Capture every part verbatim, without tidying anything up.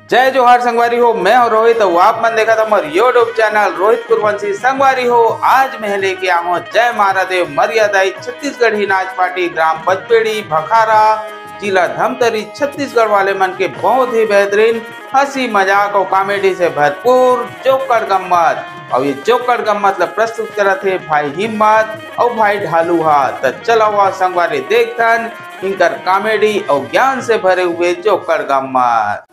जय जोहार संगवारी हो, मैं हूं रोहित अउ आप मन देखत हमर YouTube चैनल रोहित कुरवंशी। संगवारी हो, आज मैं लेके आए हूं जय मारा देव मर्यादाई छत्तीसगढ़ी नाच पार्टी ग्राम पचपेड़ी भखारा, जिला धमतरी, छत्तीसगढ़ वाले मन के बहुत ही बेहतरीन हंसी मजाक अउ कॉमेडी से भरपूर जोकड़ गम्मत। अउ ये जोकड़ गम्मत ला प्रस्तुत करत हे भाई हिम्मत अउ भाई ढालू हा। त चलो आ संगवारी देखथन इनकर कॉमेडी अउ ज्ञान से भरे हुए जोकड़ गम्मत।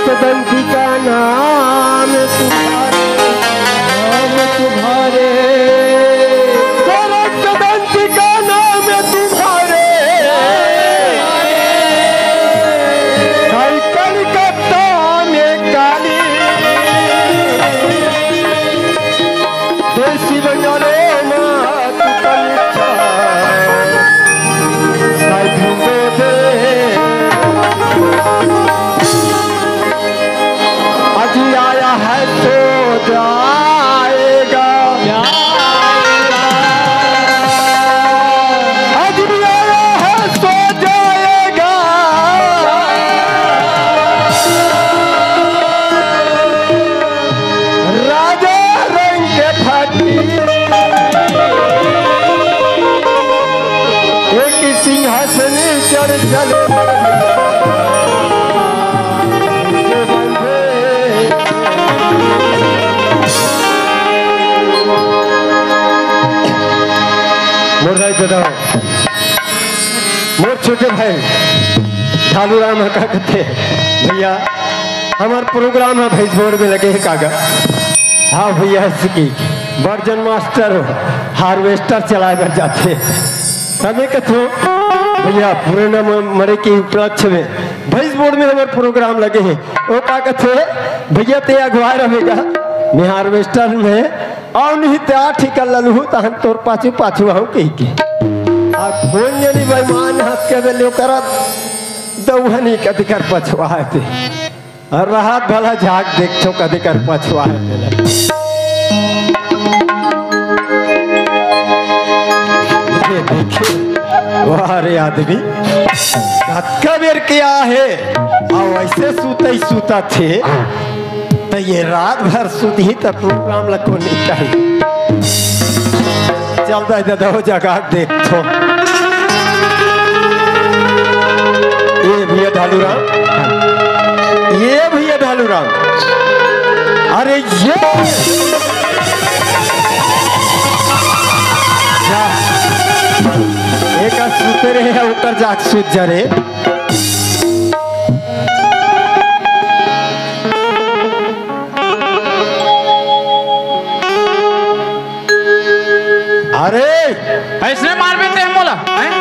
रक्तदंती का नाम तुम्हारे, नाम तुम्हारे, रक्तदंती का नाम तुम्हारे। भाई कलकत्ता में काली, देसी बंगाले माँ तू कलकत्ता, भाई भिंदे दे। अजी आया है तो जाएगा। अजी आया है तो जाएगा। राजा रंग के फाटी एक सिंहासन चढ़ चले। दादा, मोर छोटे भाई ढालू राम ह का कथे, भैया, हमर प्रोग्राम ह भैंस बोर्ड में लगे हे कागा। हाँ भैया, सिकी बर्जन मास्टर हार्वेस्टर चलाए बर जाथे। तमे कथो भैया, पूरे न म-, मरे के उपलक्ष्य में भैंस बोर्ड में हमर प्रोग्राम लगे हे। ओ का कथे, भैया ते अगुवाए रहेगा, मैं हार्वेस्टर में अउ नहीं ते आठ ही कर ललहू, तहन तोर पाछू पाछू आऊं कहि के। आ फोन जनी बेईमान हंस के बेले ओकरा दौहनी कति कर पछुआ हे ते। अउ राहत भला झाक देखथो कति कर पछुआ हे तेला। ये देखे, वाह रे आदमी, कतका बेर के आहे, अउ ऐसे सुतई सुतथे। त ये रात भर सुतही त प्रोग्राम ल कोन निपटाही? चल दाई ददा, हो जगा के देखथो। ये भैया ढालू राम, ये भैया ढालू राम, अरे ये जा, एकर सुते रहे, ओकर जाके सुत जा रे। अरे, अइसने मारबे ते मोला, हैं?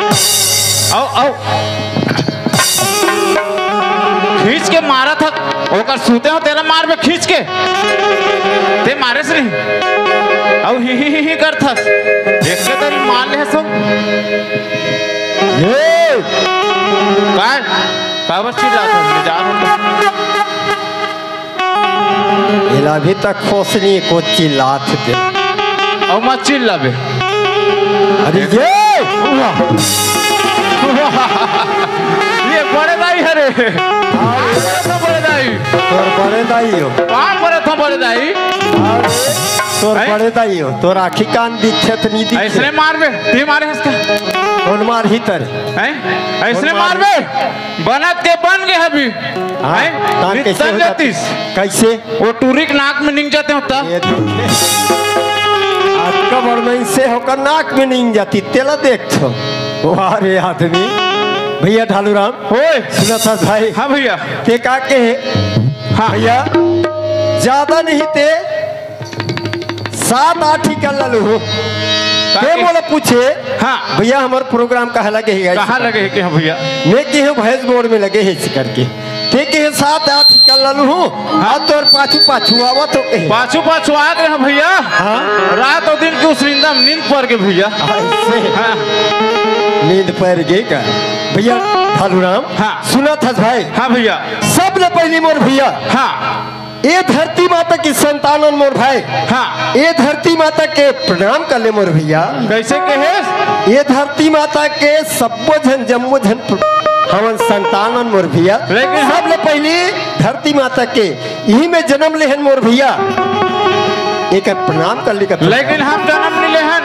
अउ, अउ। खींच के मारत हस, ओकर सुते हो तेला मारबे खींच के। ते मारेस नहीं। अउ ही, ही, ही, ही करत हस। देख के तेला मार ले हसो। ये। काय? काबर चिल्लात हस? जा रहा हूँ। एला अभी तक खोसनी को चिल्लात दे। अउ मत चिल्लाबे। अरे ये! ये बड़े दाई हरे। हाँ। तो बड़े दाई। तोर बड़े दाई हो। काम करे तो बड़े दाई। हाँ। तोर हैं? बड़े दाई हो। तोर आँखी कान दिखे त नहीं दिखे। अइसने मारबे, ते मारे हस का? कोन मारही तरे? हैं? अइसने कोन मारही? मारबे? बनत के बन गे हबी। हाँ, हैं? तार कइसे हो जाती? कइसे? वो टूरी के नाक में निंग जाते हो तब। ये देखे। अतका बड़ मइनसे होकर नाक में निंग जाती, तेला देखथो। वाह रे आदमी। भैया ढालू राम। ओए। सुनत हस भाई। हाँ भैया। ते का कहे? हाँ। भैया, ज्यादा नहीं ते सात आठ ही कर ललू हो। का ते के? मोला पूछे, हाँ। भैया, हमर प्रोग्राम कहाँ लगे हे? कहाँ लगे हे के, हाँ भैया? मैं कहेंव भैंस बोर्ड में लगे हे इसी करके। ते कहे सात आठ ही कर ललू हो, हाँ। अउ तोर पाछू पाछू आवत हो कहे। पाछू पाछू आत रहे भैया। हाँ। रात अउ दिन के उसनिंदा में नींद पर गे भैया। अइसे। हाँ। नींद पर गे का? भैया ढालू राम, हाँ। सुनत हस भाई? हाँ भैया। सबले पहिली मोर भैया। हाँ। ए धरती माता के संतान अन मोर भाई। हाँ। ए धरती माता के प्रणाम कर ले मोर भैया। कइसे कहेस? ए धरती माता के सब्बो झन, जम्मो झन प्र-, हमन संतान अन मोर भैया। लेकिन हम सबले पहिली धरती माता के इही में जनम लेहन मोर भैया। एकर प्रणाम कर ले का? लेकिन हम जनम नइ लेहन।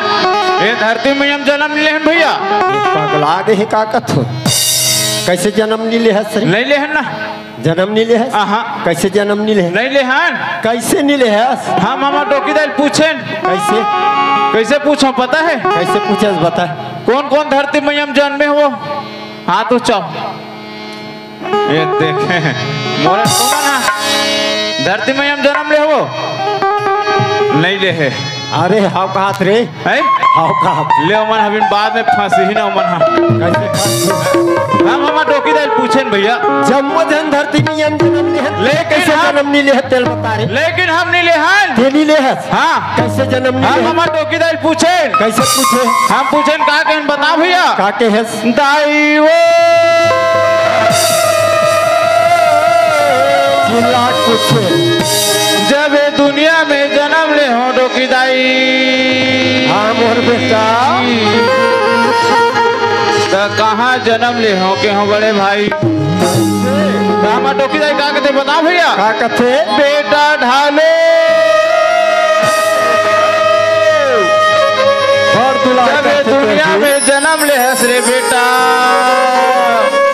ए धरती में हम जनम नइ लेहन भैया। पगला गे हे का कथो? कइसे जनम नइ लेहस रे? नइ लेहन ना। जनम नइ लेहस? आहा। कइसे जनम नइ लेहस? नइ लेहन। कइसे नइ लेहस? हम हमर डोकी दाई ल पूछेन। कइसे? कइसे पूछों पता हे? कइसे पूछस बता। कोन कोन धरती मइया म जनमे हो? हाथ ऊंचाओ। ये देखे। मोरे सुमन हा। धरती मइया म जनम ले हो? नइ ले हे। अरे, हव कहत रे। हैं? हव कहत। ले, ओमन हबिन बाद में फंसही ना, ओमन हा। कइसे फंसही? हम हमर डोकी दाई ल पूछेन भइया। जम्मो झन धरती में जनम ले हन। लेकिन कइसे हम जनम नइ ले हन, तेला बता रे। लेकिन हम नइ ले हन। ते नइ ले हस। हाँ। कइसे जनम नइ ले हन? हम हमर डोकी दाई ल पूछेन। कइसे पूछे? हम पूछेन का कहेन बता भइया। का कहेस? दाई वो। चिल्ला के पूछे। जब ए दुनिया में जनम ले हो डोकी दाई। हाँ मोर बेटा। त कहाँ जनम ले हो के हो बड़े भाई? त हमर डोकी दाई का कथे बता भइया? का कथे? बेटा ढाले। बड़ दुलार जब ए करथे दुनिया तेरी। में जनम ले हस रे बेटा।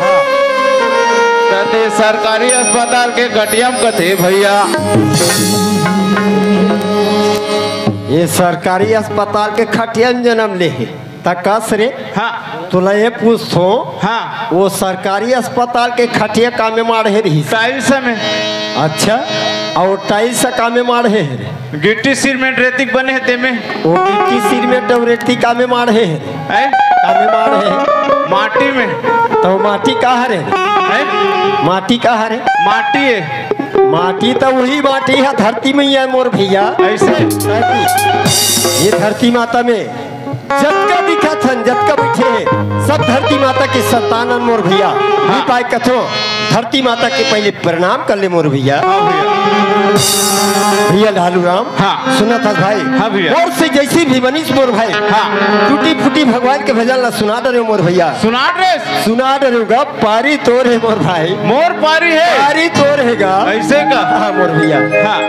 हाँ। त ते सरकारी अस्पताल के खटिया म कथे भइया। ये सरकारी अस्पताल के खटिया म जनम ले हे। त आकाश रे, हाँ। तोला ये पूछथों, हाँ। वो सरकारी अस्पताल के खटिया कामे माढ़े रहिस? टाइल्स में। अच्छा, अउ टाइल्स कामे माढ़े हे रे? गिट्टी, सीमेंट, रेती के बने हे तेमे। वो गिट्टी, सीमेंट अउ रेती कामे माढ़े हे रे? हैं? कामे माढ़े हे। माटी में। तो माटी का हरे? हैं? माटी का हरे? माटी हे। माटी तो वही माटी हे, धरती में ही हे मोर भैया। ऐसे? ये धरती माता में जतका दिखत हन, जतका बइठे हे, सब धरती माता के संतान हन मोर भैया। हाँ। पाय कथों, धरती माता के पहले प्रणाम कर ले मोर भैया। हाँ भैया। भैया लालू राम, हाँ। सुनत हस भाई? हाँ भैया। मोर से जैसी भी बनिस मोर भाई। हाँ। टूटी फूटी भगवान के भजन ला सुना डरेंव मोर भैया। सुना डरेस? सुना डरेंव गा। पारी तोर हे मोर भाई। मोर पारी हे। पारी तोर हे गा। ऐसे का? हाँ मोर भैया। हाँ।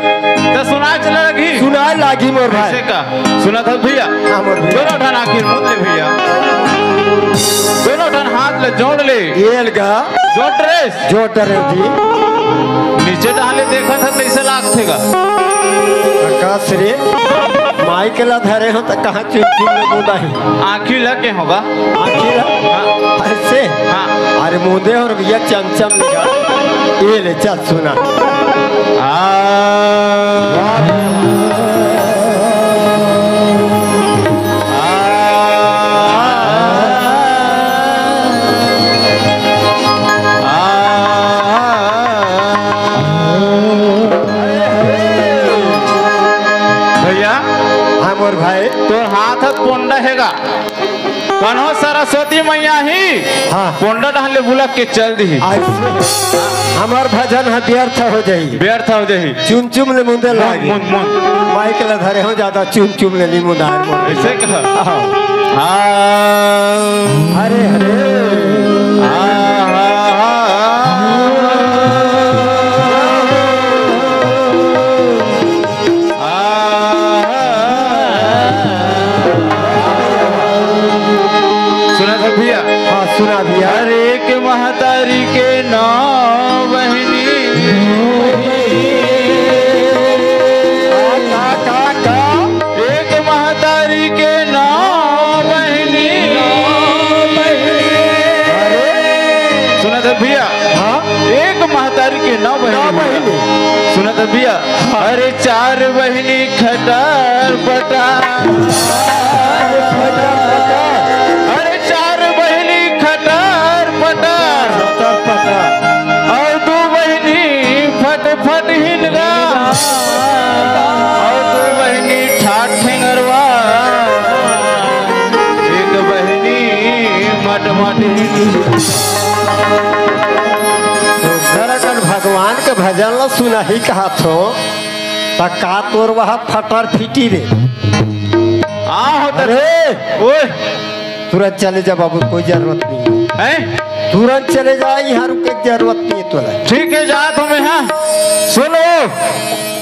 त सुनाय चला लगही। सुनाय लागी मोर भाई। ऐसे का? सुनत हस भैया? हाँ मोर भैया। दोनों ठन आँखी मूंद ले भैया। दोनों ठन हाथ ले जोड़ ले। ये लगा। जोड़ रे। जोड़ रे जी। नीचे डाले देखत हस, कैसे लागथे गा? आकाश रे, माइक ला धरे हों त कहाँ चुन चुन ले मुदाही। आँखी लगे होगा। आँखी ला? हाँ। ऐसे? हाँ। अरे मुदे अउ भैया चमचम निकाल। ये ले, चल सुना। आ, आ, आ, भैया। हाँ मोर भाई। तोर हाथ ह पोंडा हे गा। कन्हो सरस्वती मैया ही हाँ। पोंडा डहन ले बुलक के चल दिही। आज हमर भजन ह व्यर्थ हो जाही। व्यर्थ हो जाही। चुम चुम ले मुंदे लागे। मुंद, मुंद। माइक ला धरे हों, ज्यादा चुम चुम ले नी मुंदार मोर। ऐसे कहा। हाँ। हाँ। अरे, अरे। हाँ, हाँ, हाँ। सुनत हस भैया? हाँ, सुना भैया। अरे एक महतारी के नौ बहिनी। का, का, का, का? एक महतारी के नौ बहिनी। अरे। सुनत हस भैया? हाँ। एक महतारी के नौ बहिनी। नौ बहिनी। सुनत हस भैया? हाँ। अरे चार बहिनी खटार पटार। अरे चार बहिनी खटार पटार। खटार पटार। अउ दू बहिनी फट फट हिनगा। अउ दू बहिनी ठाठ ठेंगरवा। एक बहिनी मट मट हिनगा। तो घर अगर भगवान के भजन ला सुनाही कहत हों, त का तोर वहाँ फटर फिटी रे? आ होत अरे! ओए! तुरंत चले जा बाबू, कोई जरूरत नहीं। हैं? तुरंत चले जा, यहाँ रुके के जरूरत नहीं है तोला। ठीक है, जात हों मैं, हाँ। सुनो,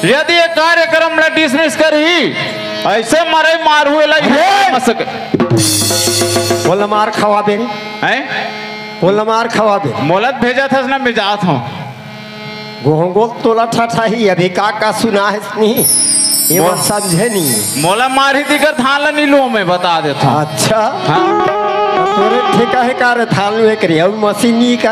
यदि ये कार्यक्रम ला dismiss करही, ऐसे मरे मारू एला, अरे! मसक। बोल मार खवाबे रे। हैं? बोल मार खवाबे। मोला त भेजत हस ना, मैं जात हों। गोहंगो तोला ठठाही, अभी का का सुना हे नहीं? ये मो-, बात समझे नहीं। मोला मारही तिकर धान ला नी लुवों, मैं बता देथों। अच्छा। हाँ। तोरे ठेका हे का रे धान लुए के रे? अउ मशीन नहीं का?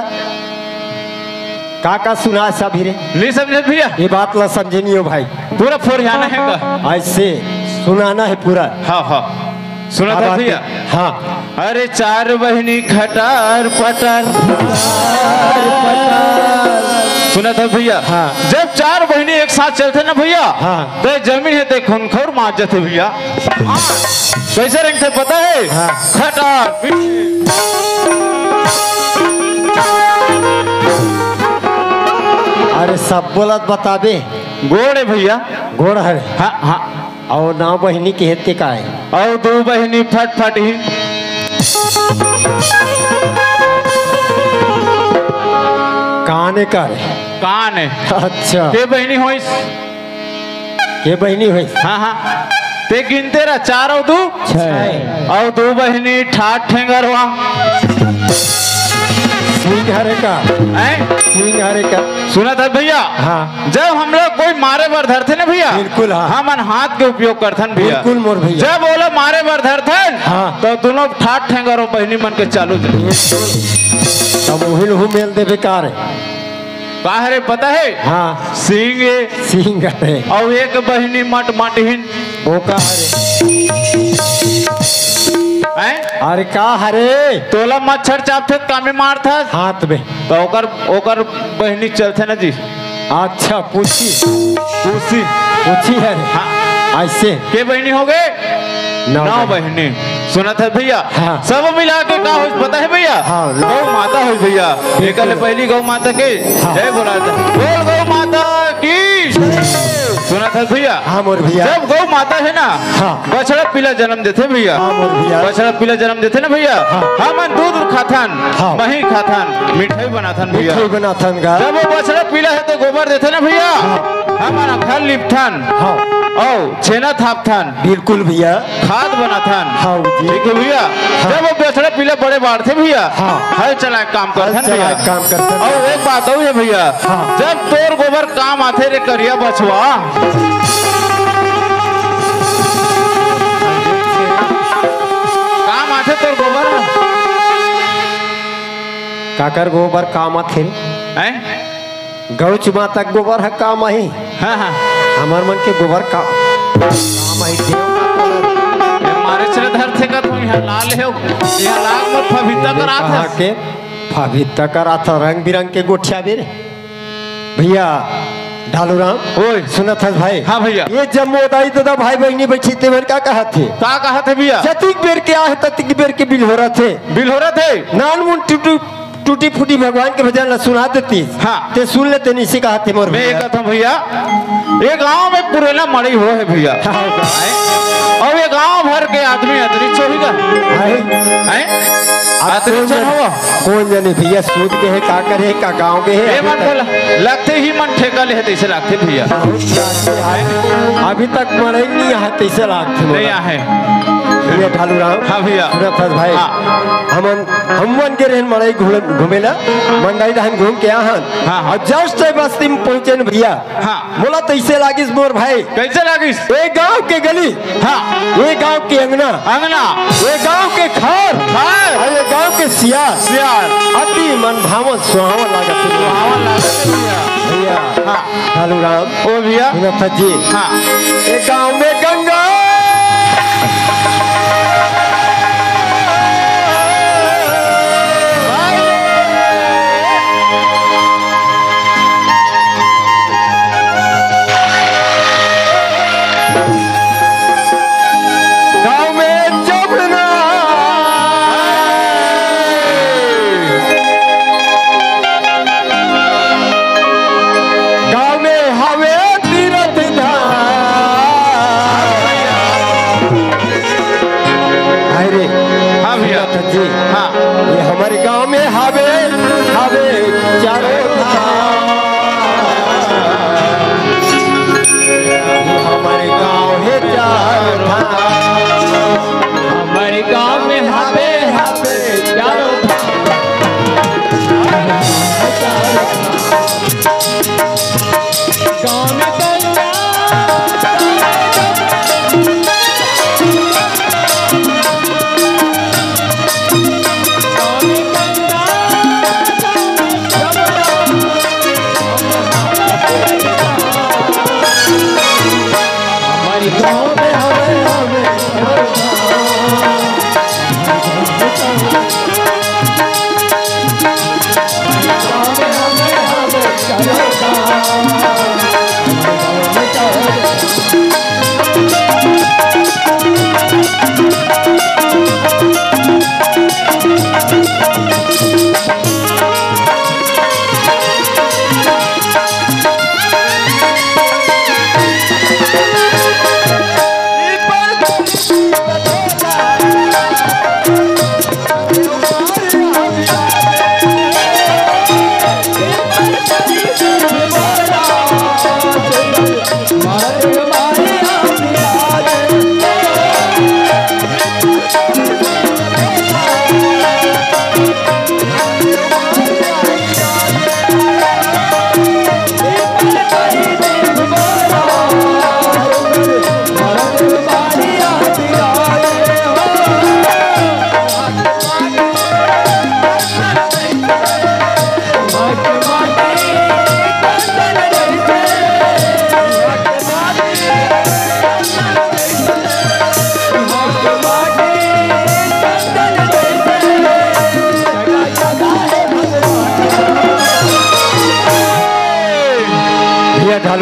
का का सुना हे सब ही रे? नहीं समझे भैया? ये बात ला समझे नहीं हो भाई। पूरा फोरियाना हे का? ऐसे सुनाना हे पूरा। हाँ, हाँ। सुनत हस भैया? हाँ। अरे चार बहिनी खटार पटार। सुनत हस भैया? हाँ। जब चार बहिनी एक साथ चलथे ना भैया, हाँ। त जमीन हे ते खुनखोर मार जाथे भैया। हाँ। कैसे रेंगथे पता हे? हाँ। खटार। अरे सब बोलत बताबे। गोड़ हे भैया। गोड़ हरे। हाँ, हाँ। अउ नौ बहिनी के हे ते काय? अउ दू बहिनी फट फट ही। कान हे का रे? कान हे। अच्छा। के बहिनी होइस? के बहिनी होइस? हाँ, हाँ। ते गिनते रह, चार अउ दू? छह। अउ दू बहिनी ठाठ ठेंगरवा। सिंह हरे का? हैं? सिंह हरे का? सुनत हस भैया? हाँ। जब हमला कोई मारे बर धरथे ना भैया, बिल्कुल, हाँ। हमन हाथ के उपयोग करथन भैया। बिल्कुल मोर भैया। जब ओला मारे बर धरथन, हाँ। त दूनों ठाठ ठेंगर ओ बहिनी मन के चालू जाथे। तब उही लहू मेल देबे का रे? का हरे पता हे? हाँ। सिंह ए। सिंह हरे। अउ एक बहिनी मट मटहिन। ओ का हरे? हैं? अरे का हरे? तोला मच्छर चाबथे त कामे मारथस? हाथ में। त ओकर, ओकर बहिनी चलथे ना जी। अच्छा, पूछी। पूछी। पूछी हरे। हाँ। अइसे। के बहिनी होगे? नौ नौ बहिनी। बहिनी। सुनत हस भैया? हाँ। सब मिला के का होइस पता हे भैया? हाँ। गौ माता होइस भैया। बिल्कुल। एकर ले पहिली गौ माता के हाँ। जय बोला था। बोल गौ माता की। सुनत हस भैया? हाँ मोर भैया। जब गौ माता हे ना, हाँ। बछड़ा पिला जनम देथे भैया। हाँ मोर भैया। बछड़ा पिला जनम देथे ना भैया, हाँ। हमन दूध खाथन, हाँ। मही खाथन, मिठाई बनाथन भैया। मिठाई बनाथन गा। जब ओ बछड़ा पिला हे त गोबर देथे ना भैया, हाँ। हमन घर लिपथन, हाँ। अउ छेना थापथन। बिल्कुल भैया। खाद बनाथन। हाँ जी। ठीक हे भैया। हाँ। जब ओ बछड़ा पिला बड़े बाढ़थे भैया, हाँ। हल चलाए काम हल करथन चलाए भैया। काम करथन। अउ एक बात अउ हे भैया, हाँ। जब तोर गोबर काम आथे रे करिया बछवा, काम आथे तोर गोबर ह। काकर गोबर काम आथे रे? हैं? गौच माता के गोबर ह काम आही। हाँ, हाँ। हमर मन के गोबर का काम आही। ए, मारे चले धरथे का तुम यहाँ लाल हे, यहाँ लाल मत फभित्ता करात कहाँ हे। के फभित्ता करात हे, रंग बिरंग के गोठिया बे रे। भैया ढालू राम, ओए। सुनत हस भाई? हाँ भैया। ये जम्मो दाई ददा भाई बहिनी बइठे तेमन का कहत हे? का कहत हे भैया? जतिक बेर के आहे ततिक बेर के बिलहोरत हे। बिलहोरत हे? नानमुन टुटू टूटी फूटी भगवान के भजन ला सुना देतिस। हाँ। ते सुन लेते, निसे कहा थे मोर मैं भैया। ये कहता हूँ भैया, ये गांव में पुरेला मड़ई हो है भैया। हाँ। और ये गांव भर के आदमी अदरी चोही का। भाई। हैं? अब अदरी कौन चोर जने, हो? कौन जने भैया सूद के है, का करे, का गांव के है, ये अभी मन तक बोला, लगते ही मन ठेका ले है, तैसे लगते भैया। अभी तक मड़ई नहीं है, तैसे लगते नहीं बोला। आहे। भैया ढालू राम। हाँ भैया। सुनत हस भाई। हाँ। हमन, हमन के रहन मड़ई घूमे, घूमे ला, मंडई डहन घूम के आहन। हाँ, हाँ। और जस्ट बस्ती में पहुंचे न भैया। हाँ। मोला तैसे लागिस मोर भाई। कैसे लागिस? ए गांव के गली। हाँ। ए गांव के अंगना। अंगना। ए गांव के खार। खार। और ए गांव के सियार। सियार। अति मन भावन सुहावन लागत हे। सुहावन लागत हे भैया। भैया। हाँ। ढालू राम। ओ भैया। सुनत हस जी। हाँ। ए गांव में गंगा। गांव में जमुना। गांव में हवे तीरथ धाम। भाई रे, हाँ भैया। सुनत हस जी। हाँ। ये हमर गांव में हवे, हवे चारों धाम। ये हमर गांव हे चारों धाम। हमर गांव में हवे, हवे चारों धाम।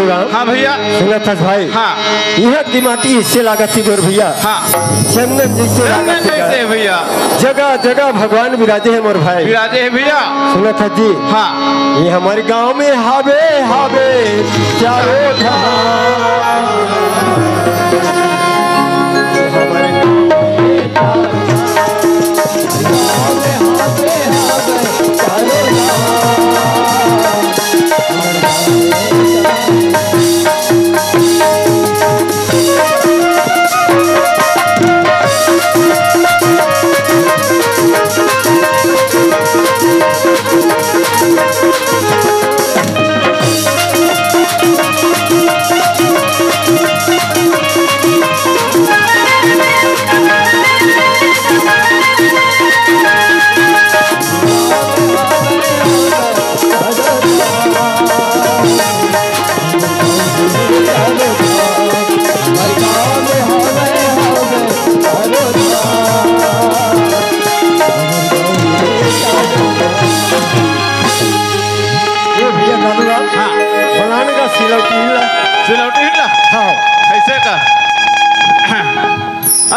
हाँ भैया। सुनत हस भाई? हाँ। इहाँ की माटी इससे लागत ही मोर भैया। हाँ। चंदन जैसे चंदन लागत ही जैसे भैया। जगह जगह भगवान विराजे है मोर भाई। विराजे है भैया। सुनत हस जी? हाँ। ये हमर गाँव में हावे हावे चारों धाम। ये भैया कालूराम, हाँ। बनाने का सिलौटी हिला। सिलौटी हिला? हाँ। ऐसे का?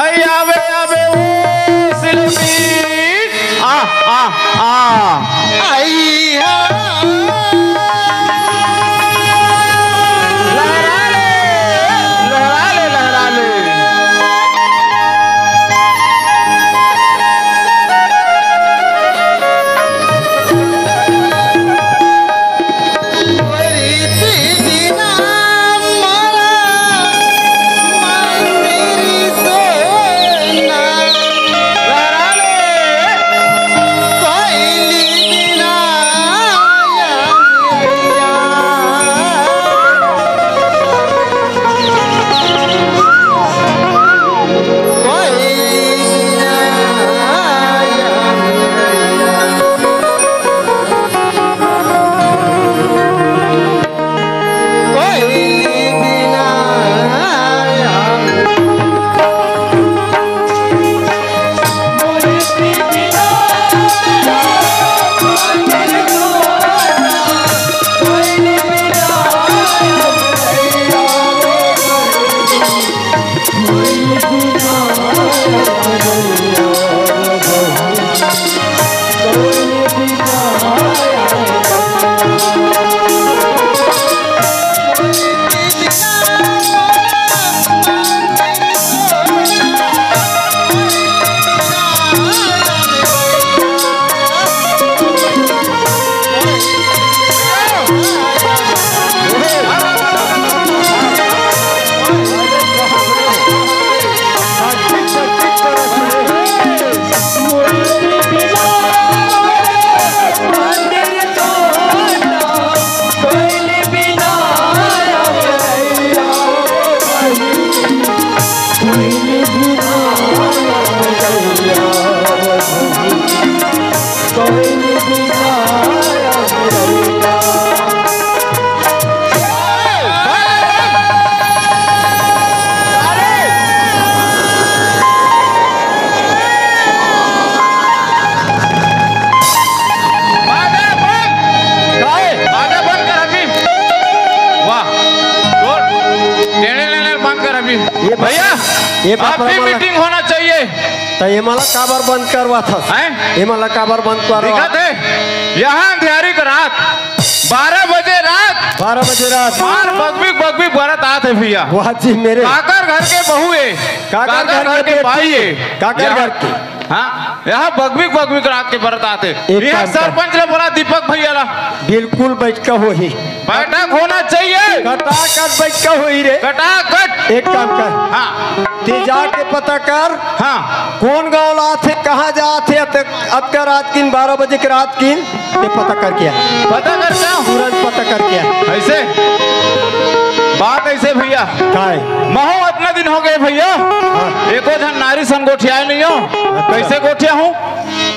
आई आवे, आवे, ओ सिलौटी। आ, आ, आ। आई, आ। लहरा ले, लहरा ले, लहरा ले। बाजा बंद। काय? बाजा बंद कर अभी। वाह। तो टेढ़े लेने बंद कर अभी। ये भैया, ये अभी मीटिंग होना चाहिए। त ये मला काबर बंद करवाथस? हैं? ये मला काबर बंद करवा? दिखत है, यहाँ अंधियारी का रात, बारह बजे रात, बारह बजे रात। मार बगबिक बगबिक बरत आत है भैया। वाह जी मेरे। काकर घर के बहू है, काकर घर के बाई है। काकर घर के? हाँ, यहाँ बगबिक बगबिक रात के बरत आत है। यहाँ सरपंच ला बोला, दीपक भैया ला। बिल्कुल बैठका होही। बैठक होना चाहिए। कटाकट बैठका होही रे। कटाकट। एक काम कर। हाँ। ते जाके पता कर। हाँ। कौन गाँव ला आथे, कहाँ जाथे, अत-, अतका रात किन, बारह बजे के रात किन, ते पता करके आ। पता करके आ? तुरंत पता करके आ। ऐसे? बात ऐसे भैया। काय? महू अतना दिन हो गए भैया। हाँ। एको झन नारी संग गोठियाए नहीं हो। अच्छा। कैसे गोठिया हूँ?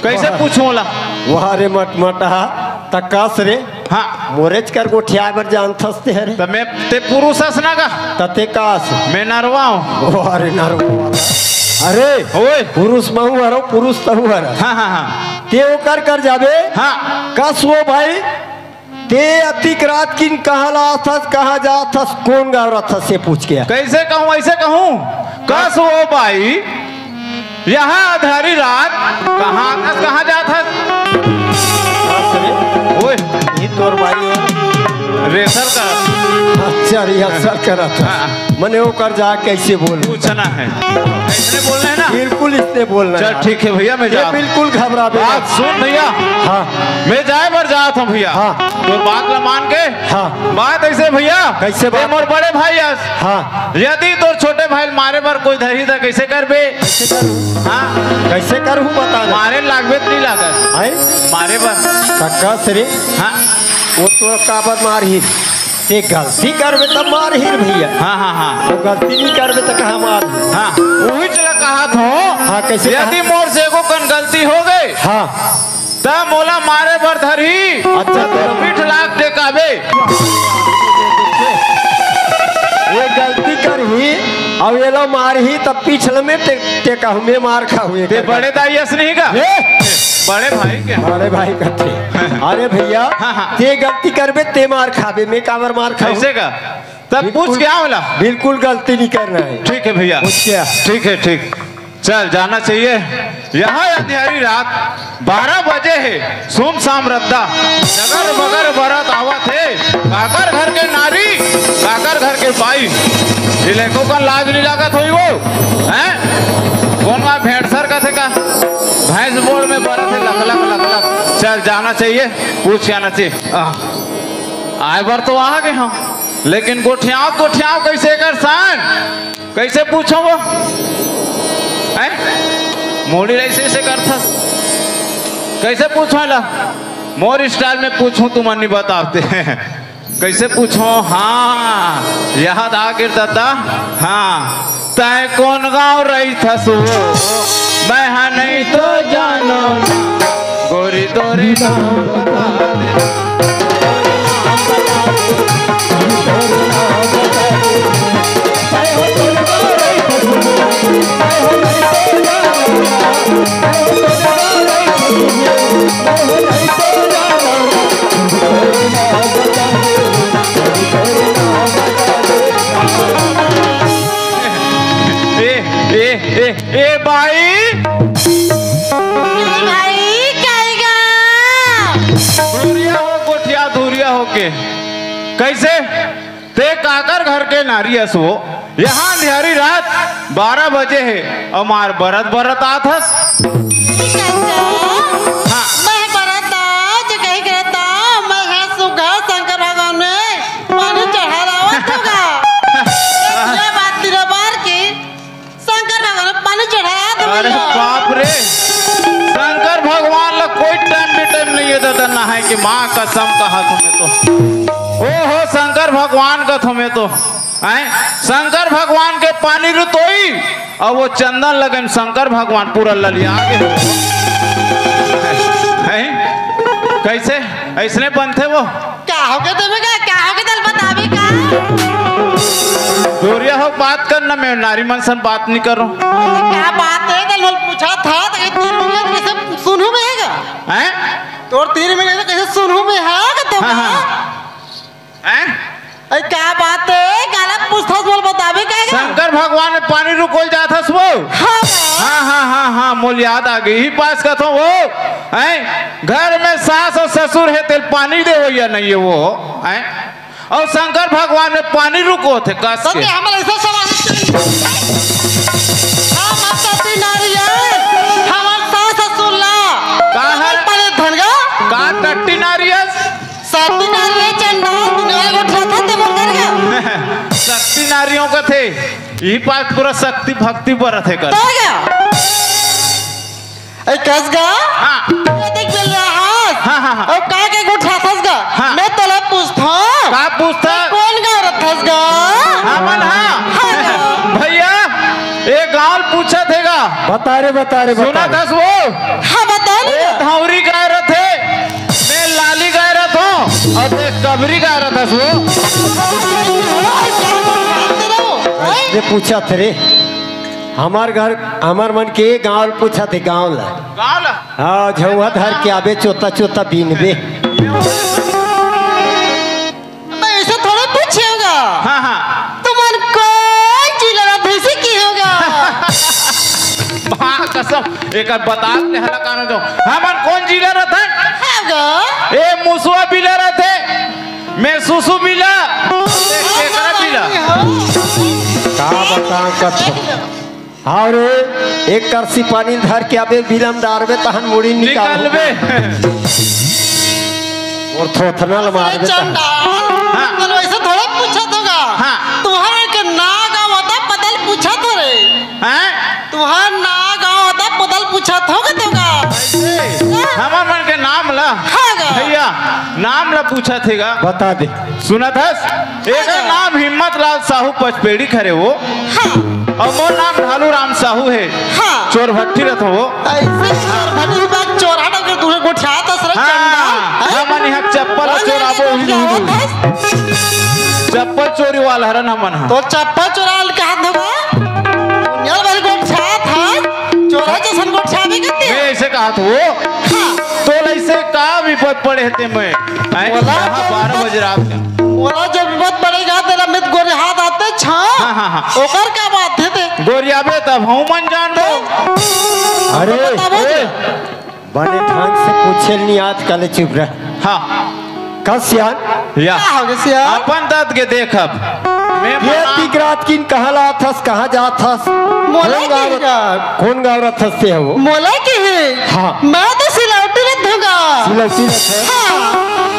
कैसे हाँ। पूछूं ला? वाह रे मटमटा, त कस रे। हाँ। मोरेच कर गोठियाए बर जानथस ते हरे। त मैं, ते पुरुष अस ना का? त ते का अस? मैं नरवा हूँ। वाह रे नरवा। अरे, ओए। पुरुष महू हरो, पुरुष तहू हर। हाँ, हाँ, हाँ। ते ओकर कर जाबे? हाँ। कस वो भाई? ते अतिक रात किन कहाँ ला आथस, कहाँ जाथस, कोन गाँव रथस, से पूछ के। कैसे कहूँ, ऐसे कहूँ? कस वो बाई, यहाँ अधारी रात कहाँ आथस, कहाँ जाथस? अरे, ओए, ये तोर बाई है। रेसर का। अच्छा, रिहर्सल करत हस। हाँ। मने ओकर जा कैसे बोल? पूछना है। ऐसने बोलना है ना? बिल्कुल इसने बोलना है चल, यार। ठीक है भैया, मैं ये जात बिल्कुल घबराबे बात मत। सुन भैया। हाँ। मैं जाए बर जात हूँ भैया। हाँ। तोर बात ला मान के। हाँ। बात ऐसे भैया। कैसे ये बात? मोर बड़े भाई अस। हाँ। यदि तोर छोटे भाई ल मारे बर कोई धरही त कैसे करबे? कैसे करूँ? हाँ। कैसे करूँ बता ना। मारे लागबे त नहीं लागत। हैं? मारे बर। त कस रे। हाँ। वो तो काबर मारही? ते गलती करबे तब मारही रे भैया। हाँ, हाँ, हाँ। वो गलती नहीं करबे त कहाँ मार? हाँ, वही चला कहा था। हाँ, कैसे कहा? यदि मोर से एको कन गलती हो गई, हाँ। त मोला मारे बर धरही। अच्छा, त तोला पीठ लाग टेकाबे। ये गलती करही, अउ एला मारही, त पीछल में टे-, टेकाहूँ, मैं मार खाहूँ, ये ते कर। बड़े दाई अस नहीं का? ए! बड़े भाई के? बड़े भाई कथे। अरे भैया, हाँ, हाँ। ते गलती करबे, ते मार खाबे, मैं काबर मार खाहूँ? ऐसे का? तब बिल्कुल, पूछ के आओ ला। बिल्कुल गलती नहीं करना है। ठीक है भैया। पूछ के आ। ठीक है, ठीक। चल, जाना चाहिए। यहाँ अंधेरी रात बारह बजे है, सुमसाम रद्दा, डगर बगर बरत आवत है, काकर घर के नारी, काकर घर के बाई। ये लइको का लाज नहीं लागत होई वो, हैं? कौन का भेड़सर का थे का? भैंस बोल में बरत है, लख, लख, लख, लख। चल, जाना चाहिए, पूछ के आना चाहिए। आ, आए बर तो आ गए हम, लेकिन गोठियाव, गोठियाव कैसे कर सान? कैसे पूछो वो? हैं? मोड़ी ऐसे ऐसे करथस। कैसे पूछो ला? मोर स्टाइल में पूछूं, तुम नहीं बताते। कैसे पूछो? हाँ, याद आ गिर दादा। हाँ, तय कौन गांव रही थस वो? मैं हा नहीं तो जानो ना। गोरी तोरे नाम बता दे। ए, ए, ए, ए बाई। भाई, काई गा? धुरिया हो, गोठिया धुरिया हो के। कैसे? ते काकर घर के नारी अस वो? यहाँ अंधियारी रात बारह बजे है, अउ मार बरत बरत आत हस। काई गा? हाँ। मैं बरत आज कही करता, मैं है सुघा शंकर भगवान में पानी चढ़ा लावत होगा। ये बात तेरा बार की शंकर भगवान पानी चढ़ाया था अरे भैया। बाप रे, शंकर भगवान ला कोई टाइम भी टाइम नहीं है दादा, नहाए के माँ कसम कहा तुम्हें तो। ओ हो शंकर भगवान का तुम्हें तो, हैं? शंकर भगवान के पानी रुतोई, और वो चंदन लगन शंकर भगवान पूरा ललिया गए। हैं? कैसे? ऐसने बनते वो? का हो गया तुम्हें का? का हो गया दल बतावे का? दूरिया हो बात करना, मैं नारी मन सन बात नहीं कर रहा हूँ। क्या बात है? दल बोल पूछा था, तो ये तीन मिनट कैसे सुनू में है का? हैं? तोर तीन मिनट कैसे सुनू में है का तुम? हाँ, हाँ। हैं? अरे क्या बात है? गाला पूछता बोल बतावे का है का? शंकर भगवान में पानी रुकोल जात हस वो? हाँ। हाँ, हाँ, हाँ, हाँ, मोल याद आ गई। ही पास कथो वो, हैं? घर में सास और ससुर है, तेल पानी दे हो या नहीं है वो, हैं? और शंकर भगवान में पानी रुको थे कस तो के। क्या हमारे ऐसा सवाल है? हम आप सती नारी है, हमारे सास ससुर ला। का है? हमारे पहले धनगा। का टट्टी नारी है? सती नारी है, चंडाल, दुनिया को उठा था, ते बोल कर गया। सती नारियों का थे, ये पास पूरा शक्ति भक्ति पर थे कर। तो क्या? ए, कस गा? हाँ। ये देख मिल रहा है। हाँ, हाँ, हाँ। अब का के गोठा फंस गा? हाँ। मैं तोला पूछता। का पूछता? कौन गाँव रथस गा? हाँ, मन हाँ। हाँ गा। भैया, ये गाँव पूछा थे गा। बता रे, बता रे, बता सुना रे। थस वो? हाँ, बता रे। ए, धौरी गाय रथे, मैं लाली गाय रथो, और ते कबरी गाय रथस वो। ये पूछा थे रे। हमार घर, हमार मन के गाँव ल पूछा थे, गाँव ला। गाँव ला? हाँ, झउहा धर के आबे, चोता चोता बीनबे। एकर बता ले हला कानो जो। हमन कोन जिला रथन? हाँ गा। ए मुसवा बिला रथे। मैं सुसु बिला। ए केकरा बिला? का बताओं कथो। हाँ रे, एक करसी पानी धर के अबे बिलम डारबे तहन मुड़ी निकाल निकालबे। और थोथना ल मार अरे देता है। चंडाल, हाँ। तन वैसे थोड़ा पूछत होगा। हाँ। तुम्हारे के ना गाँव होता पता ल पूछत हो रे। हैं? तुम्हार ना गाँव होता पता ल पूछत होगा तो का? ऐसे? हाँ। हमर मन के नाम ला। हाँ गा। भैया, नाम ला पूछत हे गा। बता दे। सुनत हस? एकर हाँ। नाम हिम्मत लाल साहू पचपेड़ी खरे वो। हाँ। अउ मोर नाम ढालू राम साहू हे। हाँ। चोर भट्ठी रथ वो। ऐसे चोर भट्ठी बात चोर हट के दूसरे गोठियात हस रे हाँ, चंडाल। हैं? हमन यहाँ चप्पल हाँ, चोराबो नहीं, ही नहीं, नहीं। नहीं। चप्पल चोरी वाला हरन हमन हा। तो चप्पल चोराल कहा था वो? दुनिया भर गोठियात हस, चोरा जैसन गोठियाबे करते मैं हैं। ऐसे कहा था वो। हाँ। तो ऐसे का विपद पड़े थे मैं? हैं? बोला यहाँ जब बारह बजे रात का। मोला जब विपद पड़ेगा, तेला मित गोरे हाथ आते छा। हाँ, हाँ, हाँ। ओकर का बात हे ते? गोरियाबे तब हूँ मन जानबो। अरे, बताबो ए, जी। बने ढंग से पूछे ल नहीं आजकल, चुप रह। हाँ। का सियान? या। का हो गे सियान? अपन दत के देखब। मैं ये बना- तीक रात किन कहाँ ला आथस, कहाँ जाथस? मोला कौन गाँव के रथ-, यार? कौन गाँव रथस ते हो? मोला के हे? हाँ। मैं तो सिलौटी रथ हूँ गा। सिलौटी रथ है? हाँ।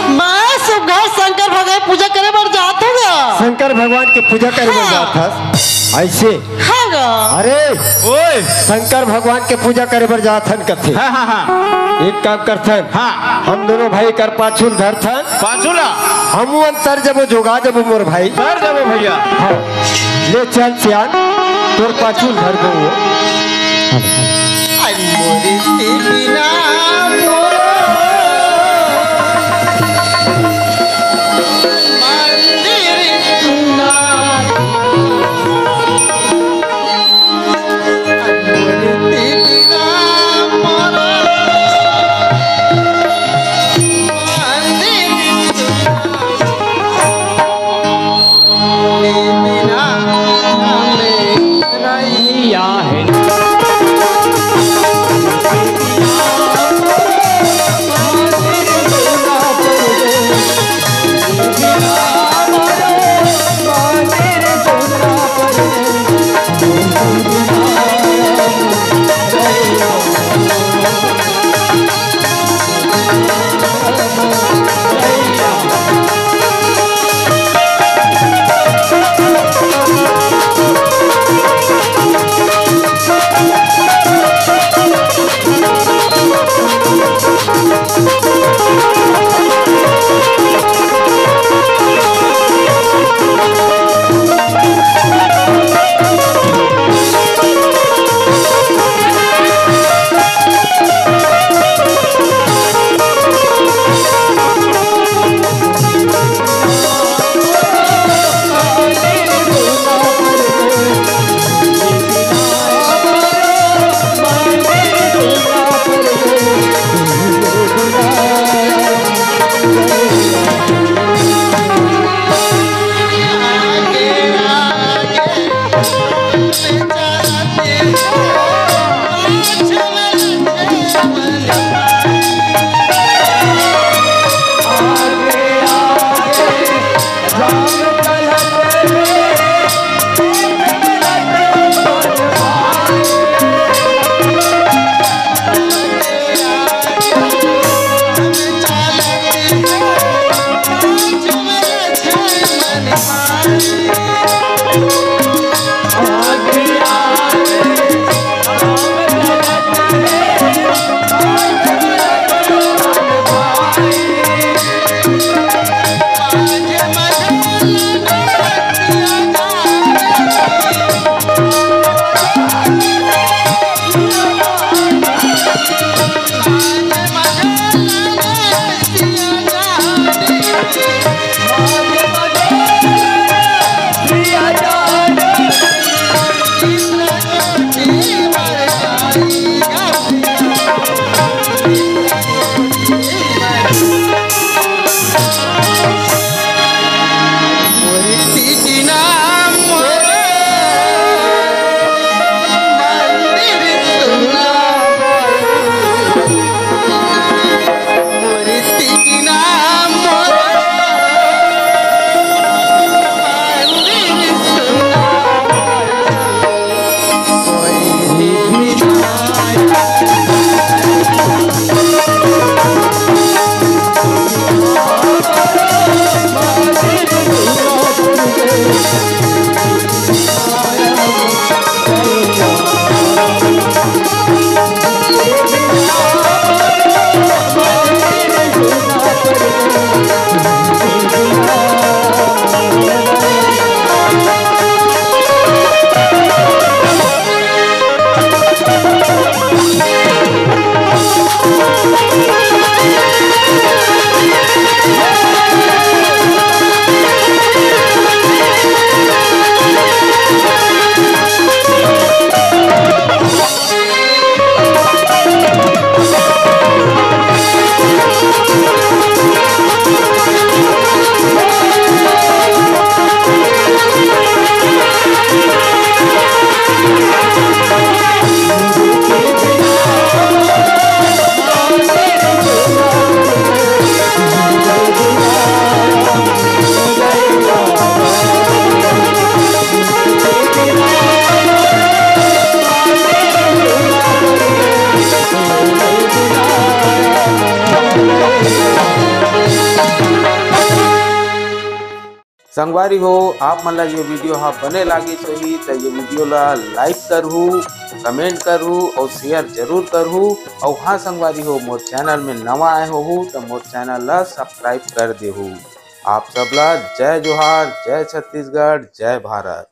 मैं सुबह शंकर भगवान पूजा करे बर जात हूँ गा। शंकर भगवान के पूजा करे बर हाँ। जात हस? ऐसे? हाँ गा। अरे, ओए। शंकर भगवान के पूजा करे बर जात हन कथे। हाँ, हाँ, हाँ। एक काम करथन। हाँ। हम दोनों भाई कर पाछू ल धरथन। पाछू ला। हमू अंतर जबो जोगा जबो मोर भाई। धर जबो भैया। हाँ। ले चल सियान, तोर पाछू ल धर दो। संगवारी हो, आप मन ला ये video हा बने लागिस होही त ये video ला like करहू, comment करहू और share जरूर करहू। और हाँ संगवारी हो, मोर channel में नवा आए होहू त मोर channel ला subscribe कर देहू। आप सब ला जय जोहार, जय छत्तीसगढ़, जय भारत।